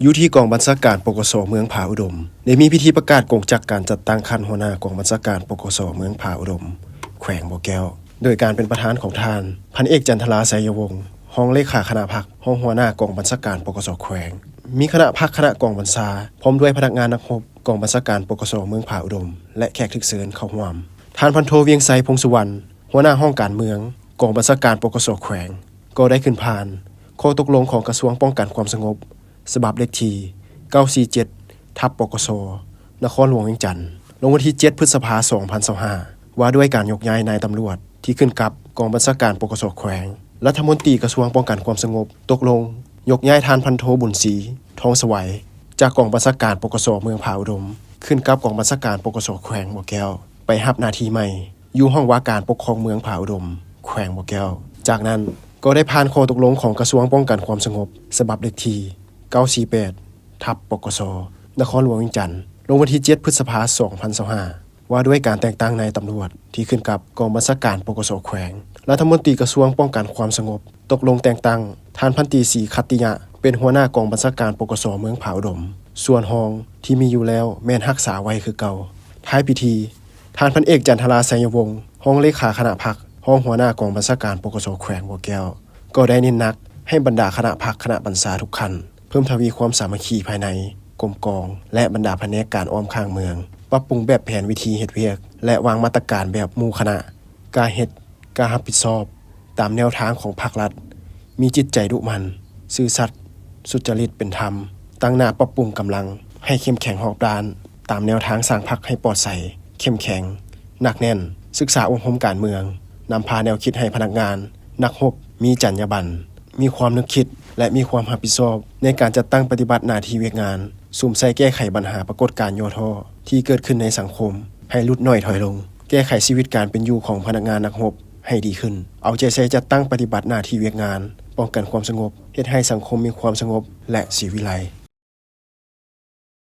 ຢູ່ທີ່ກອງບັນຊາການ ປກສ ເມືອງຜາອຸດົມ ໄດ້ມີພິທີປະກາດກົງຈັກການຈັດຕັ້ງຂັ້ນຫົວໜ້າກອງບັນຊາການ ປກສ ເມືອງຜາອຸດົມ ແຂວງບໍ່ແກ້ວ ໂດຍການເປັນປະທານຂອງທ່ານ ພັນເອກ ຈັນທະລາ ໄຊຍະວົງ ຮອງເລຂາຄະນະພັກ ຮອງຫົວໜ້າກອງບັນຊາການ ປກສ ແຂວງ, ມີຄະນະພັກ ຄະນະກອງບັນຊາ ພ້ອມດ້ວຍພະນັກງານນັກຮົບກອງບັນຊາການ ປກສ ເມືອງຜາອຸດົມ ແລະ ແຂກຖືກເຊີນເຂົ້າຮ່ວມ. ທ່ານ ພັນໂທ ວຽງໄຊ ພົງສຸວັນ ຫົວໜ້າຫ້ອງການເມືອງ ກອງບັນຊາການ ປກສ ແຂວງ ກໍໄດ້ຂຶ້ນຜ່ານຂໍ້ຕົກລົງຂອງກະຊວງປ້ອງກັນຄວາມສະຫງົບ ສະບັບເລກທີ ເກົ້າສີ່ເຈັດ ທັບ ປກສ ນະຄອນຫຼວງວຽງຈັນ ລົງວັນທີ ເຈັດ ພຶດສະພາ ສອງພັນຊາວຫ້າ ວ່າດ້ວຍການຍົກຍ້າຍນາຍຕຳຫຼວດທີ່ຂຶ້ນກັບກອງບັນຊາການ ປກສ ແຂວງ. ລັດຖະມົນຕີກະຊວງປ້ອງກັນຄວາມສະຫງົບຕົກລົງຍົກຍ້າຍທ່ານ ພັນໂທ ບຸນສີ ທອງສະໄຫວ ຈາກກອງບັນຊາການ ປກສ ເມືອງຜາອຸດົມ ຂຶ້ນກັບກອງບັນຊາການ ປກສ ແຂວງບໍ່ແກ້ວ ໄປຮັບໜ້າທີ່ໃໝ່ ຢູ່ຫ້ອງວ່າການປົກຄອງເມືອງຜາອຸດົມ ແຂວງບໍ່ແກ້ວ. ຈາກນັ້ນກໍໄດ້ຜ່ານຂໍ້ຕົກລົງຂອງກະຊວງປ້ອງກັນຄວາມສະຫງົບ ສະບັບເລກທີ ເກົ້າສີ່ແປດ ທັບ ປກສ ນະຄອນຫຼວງວຽງຈັນ ລົງວັນທີ ເຈັດ ພຶດສະພາ ສອງພັນຊາວຫ້າ ວ່າດ້ວຍການແຕ່ງຕັ້ງນາຍຕຳຫຼວດທີ່ຂຶ້ນກັບກອງບັນຊາການ ປກສ ແຂວງ. ລັດຖະມົນຕີກະຊວງປ້ອງກັນຄວາມສະຫງົບ ຕົກລົງແຕ່ງຕັ້ງທ່ານ ພັນຕີ ສີຂັດຕິຍະ ເປັນຫົວໜ້າກອງບັນຊາການ ປກສ ເມືອງຜາອຸດົມ, ສ່ວນຮອງທີ່ມີຢູ່ແລ້ວແມ່ນຮັກສາໄວ້ຄືເກົ່າ. ທ້າຍພິທີ, ທ່ານ ພັນເອກ ຈັນທະລາ ໄຊຍະວົງ ຮອງເລຂາຄະນະພັກ ຮອງຫົວໜ້າກອງບັນຊາການ ປກສ ແຂວງບໍ່ແກ້ວ ກໍໄດ້ເນັ້ນໜັກໃຫ້ບັນດາຄະນະພັກ ຄະນະບັນຊາທຸກຂັ້ນ ເພີ່ມທະວີຄວາມສາມັກຄີພາຍໃນກົມກອງ ແລະ ບັນດາພະແນກການອ້ອມຂ້າງເມືອງ ປັບປຸງແບບແຜນວິທີເຮັດວຽກ ແລະ ວາງມາດຕະການແບບໝູ່ຄະນະ, ກ້າເຮັດ, ກ້າຮັບຜິດຊອບ ຕາມແນວທາງຂອງພັກລັດ, ມີຈິດໃຈດຸໝັ່ນ, ຊື່ສັດ, ສຸດຈະລິດເປັນທຳ, ຕັ້ງໜ້າປັບປຸງກຳລັງໃຫ້ເຂັ້ມແຂງຮອບດ້ານ ຕາມແນວທາງສ້າງພັກໃຫ້ປອດໃສ, ເຂັ້ມແຂງ, ໜັກແໜ້ນ, ສຶກສາອົບຮົມການເມືອງ, ນຳພາແນວຄິດໃຫ້ພະນັກງານ, ນັກຮົບ ມີຈັນຍາບັນ, ມີຄວາມນຶກຄິດ ແລະ ມີຄວາມຮັບຜິດຊອບໃນການຈັດຕັ້ງປະຕິບັດໜ້າທີ່ວຽກງານ, ສຸມໃສ່ແກ້ໄຂບັນຫາປາກົດການຫຍໍ້ທໍ້ທີ່ເກີດຂຶ້ນໃນສັງຄົມໃຫ້ຫຼຸດໜ້ອຍຖອຍລົງ, ແກ້ໄຂຊີວິດການເປັນຢູ່ຂອງພະນັກງານນັກຮົບໃຫ້ດີຂຶ້ນ, ເອົາໃຈໃສ່ຈັດຕັ້ງປະຕິບັດໜ້າທີ່ວຽກງານ ປ້ອງກັນຄວາມສະຫງົບ, ເຮັດໃຫ້ສັງຄົມມີຄວາມສະຫງົບ ແລະ ສີວິໄລ.